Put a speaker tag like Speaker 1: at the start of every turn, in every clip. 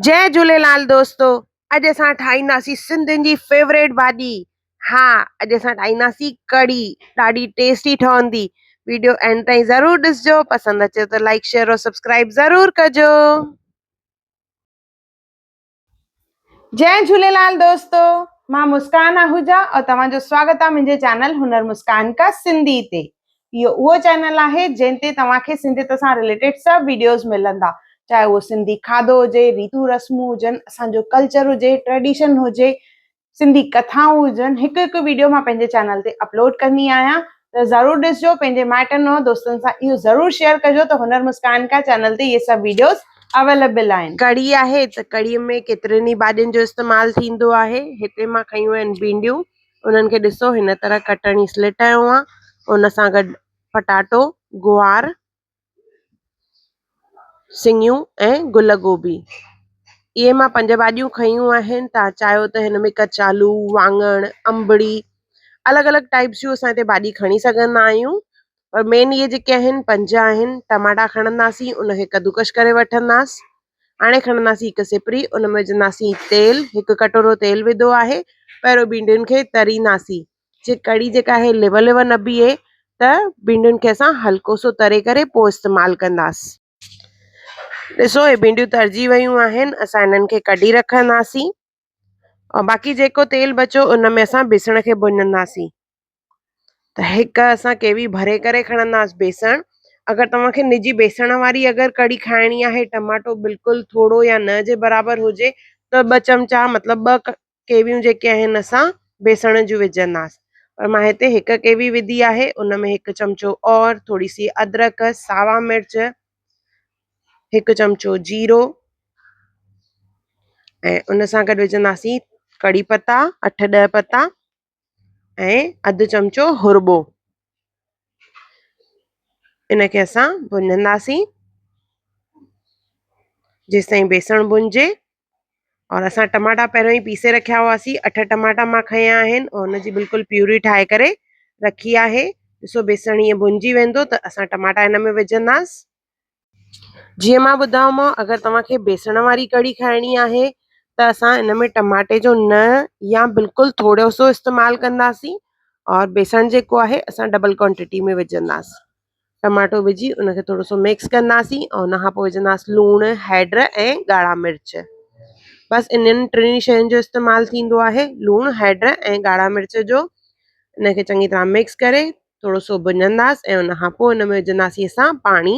Speaker 1: جئي جهوليلال دوستو اڄ اسان ٺاهينداسين سنڌين جي فيوريٽ ڀاڄي ها اڄ اسان ٺاهينداسين ڪڙي ڏاڍي ٽيسٽي ٺهندي ويڊيو اينڊ تائين ضرور ڏسجو پسند اچي ته لائڪ شيئر اور سبسڪرائب ضرور ڪجو. جئي جهوليلال دوستو مان مسڪان آهوجا اور توهان جو سواگت آهي منهنجي چينل هنر مسڪان کا سنڌي تي. اهو اهو چينل آهي جنهن تي توهان کي سنڌيت سان رليٽيڊ سڀ ويڊيوز ملندا چاهي اهو سنڌي کاڌو هجي، ريتون رسمون هجن، اسان جو ڪلچر هجي، ٽريڊيشن هجي، سنڌي ڪٿائون هجن هڪ هڪ ويڊيو مان پنهنجي چينل تي اپلوڊ ڪندي آهيان ته ضرور ڏسجو پنهنجي مائٽن ۽ دوستن سان اهو ضرور شيئر ڪجو ته هنر مسڪان ڪا چينل تي اهي سڀ ويڊيوز اويليبل آهن. ڪڙهي آهي ته ڪڙهي ۾ ڪيترين ئي ڀاڄين جو استعمال ٿيندو آهي هتي مان کنيون آهن ڀينڊيون انهن کي ڏسو هن طرح ڪٽڻي سلٽ آيو آ ان سان گڏ پٽاٽو، گوار، سڱيون ۽ گل گوبي اهي مان پنج ڀاڄيون کنيون آهن توهان چاهيو ته هن ۾ ڪچالو، واڱڻ، انبڙي الڳ الڳ ٽائپس جون اسان هتي ڀاڄي کڻي سگهندا آهيون پر مين اهي جيڪي آهن پنج آهن ٽماٽا کڻنداسين ان کي ڪدوڪش ڪري وٺنداس هاڻي کڻنداسين هڪ سپري ان ۾ وجهنداسين تيل هڪ ڪٽورو تيل وڌو آهي پهريون ڀينڊين کي ترينداسين جي ڪڙهي جيڪا آهي لو لو نه بيهي ته ڀينڊين کي اسان هلڪو سو تري ڪري پوء استعمال ڪنداس. ڏسو هي ڀينڊيون ترجي ويون آهن اسان هنن کي ڪڍي رکنداسين ۽ باقي جيڪو تيل بچيو ان ۾ اسان بيسڻ کي ڀڃنداسين ته هڪ اسان ڪيوي ڀري ڪري کڻنداسين بيسڻ اگر توهان کي نجي بيسڻ واري اگر ڪڙهي کائڻي آهي ٽماٽو بلڪل ٿورو يا نه جي برابر هجي ته ٻه چمچا مطلب ٻه ڪيويون جيڪي آهن اسان بيسڻ جون وجهنداسين پر مان هتي هڪ ڪيوي وڌي آهي ان ۾ هڪ چمچو اور ٿوري سي ادرڪ ساوا مرچ هڪ چمچو جيرو ۽ ان سان گڏ وجهنداسين ڪڙهي پتا اٺ ڏهه پتا ۽ اڌ چمچو هرٻو ان کي اسان ڀڃنداسين جيستائين بيسڻ ڀڃجي اور اسان ٽماٽا پهريون ئي پيسي رکيا هئاسين اٺ ٽماٽا مان کنيا آهن اور ان جي بلڪل پيوري ٺاهي ڪري رکي آهي ڏسو بيسڻ ائين ڀنجي ويندو ته اسان ٽماٽا هن ۾ وجهنداس جيئن مان ٻڌايومانو اگر توهان کي بيسڻ واري ڪڙهي کائڻي آهي ته اسان ان ۾ ٽماٽي جو نه يا بلڪل ٿورو سو استعمال ڪنداسين اور بيسڻ جيڪو آهي اسان ڊبل ڪوانٽيٽي ۾ وجهنداس ٽماٽو وجهي ان کي ٿورو سو مڪس ڪنداسين ۽ ان کان پوء وجهنداسين لوڻ هيڊ ۽ ڳاڙها مرچ بس انهن ٽنهي شين جو استعمال ٿيندو آهي لوڻ هيڊ ۽ ڳاڙها مرچ جو ان کي چڱي طرح مڪس ڪري ٿورو سو ڀڃنداسين ۽ ان کان پوء ان ۾ وجهنداسين اسان پاڻي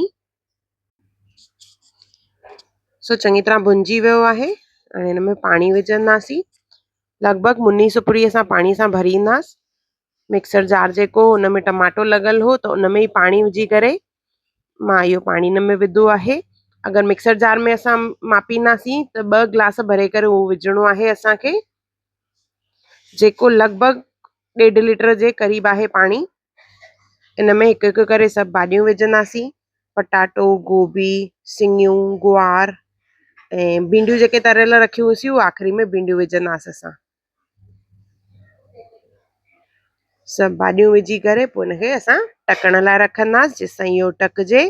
Speaker 1: سو چڱي طرح ڀڃجي ويو آهي هاڻي ان ۾ پاڻي وجهنداسين لڳ ڀڳ مني سپري اسان پاڻي سان ڀرينداسين مڪسر جار جيڪو هو ان ۾ ٽماٽو لڳل هو ته ان ۾ ئي پاڻي وجهي ڪري مان اهو پاڻي ان ۾ وڌو آهي اگر مڪسر جار ۾ اسان ماپينداسين ته ٻه گلاس ڀري ڪري اهو وجهڻو آهي اسانکي جيڪو لڳ ڀڳ ڏيڍ ليٽر جي قريب آهي پاڻي ان ۾ هڪ هڪ ڪري سڀ ڀاڄيون وجهنداسين پٽاٽو گوبي سڱيون گوار ۽ ڀينڊيون جيڪي تريل رکيون هيون سي آخري ۾ ڀينڊيون وجهنداسين اسان سڀ ڀاڄيون وجهي ڪري پوء ان کي اسان ٽڪڻ لاءِ رکنداسين جيستائين اهو ٽڪجي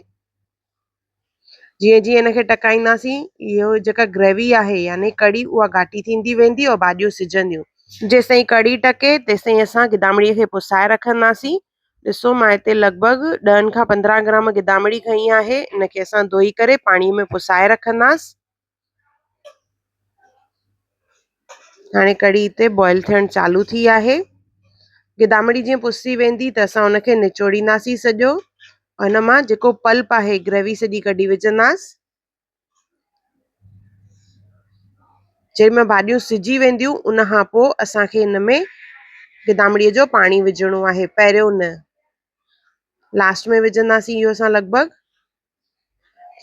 Speaker 1: جيئن جيئن ان کي ٽڪائينداسين اهو جيڪا گريوي آهي يعني ڪڙهي اها گهاٽي ٿيندي ويندي ۽ ڀاڄيون سجهنديون جيستائين ڪڙهي ٽڪي تيستائين اسان گدامڙي کي پسائي رکنداسين ڏسو مان هتي لڳ ڀڳ ڏهن کان 15 گرام گدامڙي کنئي آهي ان کي اسان ڌوئي ڪري پاڻي ۾ پسائي رکنداسين هاڻي ڪڙهي هتي بوائل ٿيڻ چالو ٿي آهي. گدامڙي جيئن پسي ويندي ته اسان ان کي نچوڙينداسين سڄو ان مان جيڪو پلپ آهي گريوي سڄي ڪڍي وجهنداس. جنهن ۾ ڀاڄيون سجي وينديون ان کان پوءِ اسان کي ان ۾ گدامڙيءَ جو پاڻي وجهڻو آهي پهريون نه لاسٽ ۾ وجهنداسين اهو اسان لڳ ڀڳ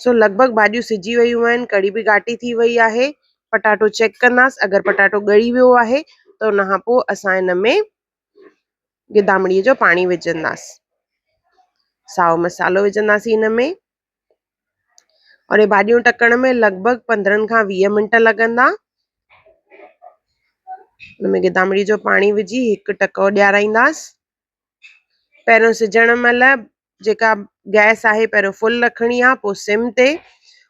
Speaker 1: سو لڳ ڀڳ ڀاڄيون سجي ويون آهن ڪڙهي به گهاٽي ٿي وئي آهي پٽاٽو چيڪ ڪنداس اگر پٽاٽو ڳري ويو آهي ته ان کان پوءِ اسان ان ۾ گدامڙي جو پاڻي وجهنداس سائو مصالحو وجهنداسين ان ۾ اور هي ڀاڄيون ٽڪڻ ۾ لڳ ڀڳ 15 کان 20 منٽ لڳندا ان ۾ گدامڙي جو پاڻي وجهي هڪ ٽڪو ڏيارائينداس پهريون سجهڻ مهل جيڪا گئس آهي پهريون فل رکڻي آهي پوءِ سم تي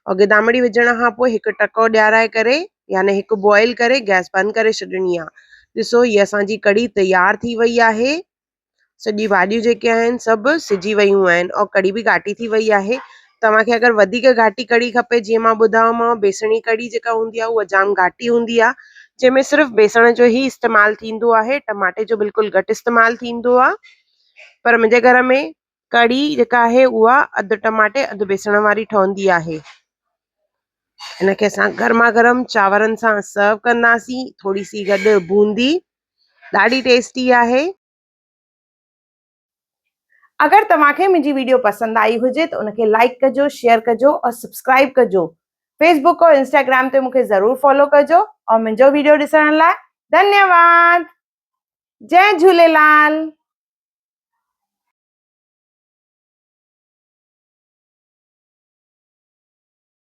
Speaker 1: اور گدامڙي وجهڻ کان پوء هڪ ٽڪو ڏيارائي ڪري يعني هڪ بوائل ڪري گئس بند ڪري ڇڏڻي آهي. ڏسو هي اسان جي ڪڙهي تيار ٿي وئي آهي. سڄي ڀاڄيون جيڪي آهن سڀ سجي ويون آهن اور ڪڙهي به گهاٽي ٿي وئي آهي. توهان کي اگر وڌيڪ گهاٽي ڪڙهي کپي جيئن مان ٻڌايومانو بيسڻي ڪڙهي جيڪا هوندي آهي اها جام گهاٽي هوندي آهي جنهن ۾ صرف بيسڻ جو ئي استعمال ٿيندو آهي ٽماٽي جو بلڪل گهٽ استعمال ٿيندو آهي پر منهنجي گهر ۾ ڪڙهي جيڪا آهي اها اڌ ٽماٽي اڌ بيسڻ واري ٺهندي آهي. هن کي اسان گرما گرم چانورن سان سرو ڪنداسين ٿوري سي گڏ بوندي ڏاڍي ٽيسٽي آهي. اگر توهان کي منهنجي ويڊيو پسند آئي هجي ته ان کي لائيڪ ڪجو شيئر ڪجو اور سبسڪرائيب ڪجو فيس بڪ اور انسٽاگرام تي مون کي ضرور فالو ڪجو اور منهنجو ويڊيو ڏسڻ لاء ڌنيواد جئي جهوليلال.